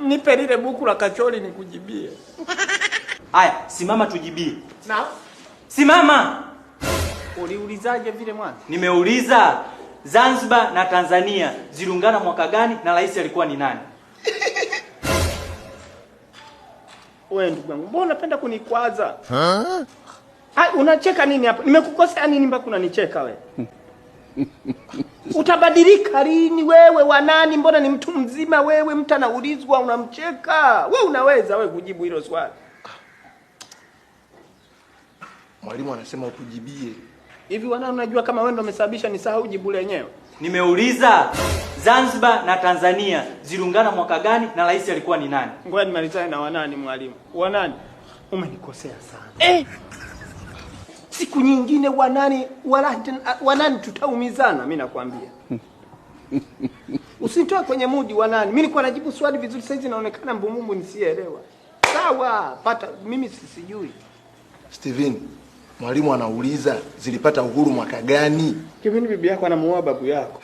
Nipe lile buku la kachori nikujibie. Haya, simama tujibie. Na Simama. uliulizaje vile mwanzo? Nimeuliza Zanzibar na Tanzania ziliungana mwaka gani na rais alikuwa ni nani? Wewe ndugu yangu, mbona unapenda kunikwaza? Ai, unacheka nini hapa? Nimekukosea nini mpaka unanicheka wewe? Utabadilika lini wewe wanani? Mbona ni mtu mzima wewe, mtu anaulizwa unamcheka. Wewe unaweza wewe kujibu hilo swali? Mwalimu anasema utujibie. Hivi wanani, unajua kama wewe ndio umesababisha nisahau jibu lenyewe? Nimeuliza Zanzibar na Tanzania ziliungana mwaka gani na rais alikuwa ni nani? Ngoja nimalizane na wanani mwalimu. Wanani, umenikosea sana. Eh. Siku nyingine wanani, wala wanani tutaumizana, mimi nakwambia. Usinitoe kwenye mudi wanani. Mimi nilikuwa najibu swali vizuri, saizi naonekana mbumumbu nisielewa. Sawa, pata mimi sisijui. Steven, mwalimu anauliza zilipata uhuru mwaka gani? Kipindi bibi yako anamuoa babu yako.